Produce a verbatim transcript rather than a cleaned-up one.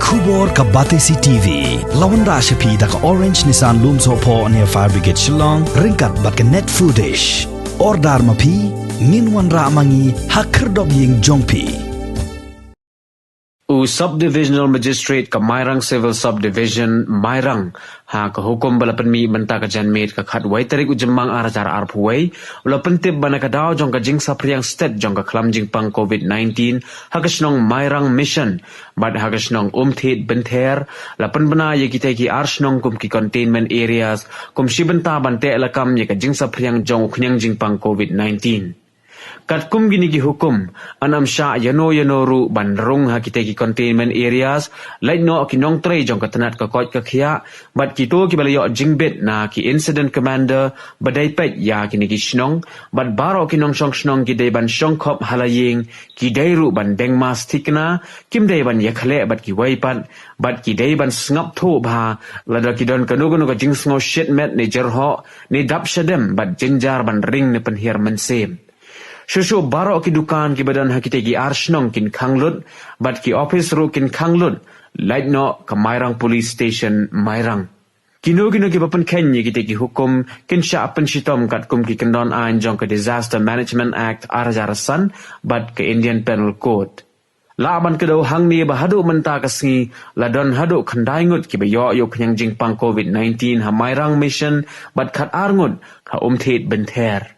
Khubor ka Batesi TV la wanrah sha phi da ka Orange Nissan Lumsohphoh near Fire Brigade Shillong ryngkat bad ka Net Foodish. Order ma phi, ngin wanrah ma ngi ha khyrdop ïing jong phi. U Subdivisional Magistrate ka Mairang Civil Subdivision, Mairang, ha ka hukum ba la pynmih mynta ka janmiet ka khatwei tarik u Jymmang ar hajar arphew wei, u la pyntip ba na ka daw jong ka jingsaphriang stet jong ka khlam jingpang COVID nineteen ha ka shnong Mairang Mission bad ha ka shnong Umthied Bynther, la pynbna ïa kitei ki ar shnong kum ki containment areas, kum shi bynta ban teh lakam ïa ka jingsaphriang jong u khñiang jingpang COVID nineteen. Katkum kine ki hukum, yn ym shah ïano ïano ruh ban rung ha kitei ki containment areas, lait noh ki nongtrei jong ka tnat ka koit ka khiah, bad kito kiba la ïoh jingbit na ki incident commander ba dei peit ïa kine ki shnong, bad baroh ki nongshong shnong ki dei ban shong khop ha la ïing, ki dei ruh ban deng mask thikna, kim dei ban ïakhleh bad kiwei pat, bad ki dei ban sngap thuh bha lada ki don kano kano ka jingsngew shit met ne jyrhoh ne dap shadem bad jynjar ban ring ne pynhiar mynsiem. Shuh shuh baroh ki dukan kiba don ha kitei ki ar shnong kin khang lut, bad ki ophis ruh kin khang lut, lait noh ka Mairang Police Station, Mairang. Kino kino kiba pynkheiñ ïa kitei ki hukum kin shah pynshitom katkum ki kyndon aiñ jong ka Disaster Management Act ar hajar san bad ka Indian Penal Code. Lah ban kdew hangne ba haduh mynta ka sngi la don haduh khyndai ngut kiba ïoh ïa u khñiang jingpang COVID nineteen ha Mairang Mission bad khatar ngut ha Umthied Bynther.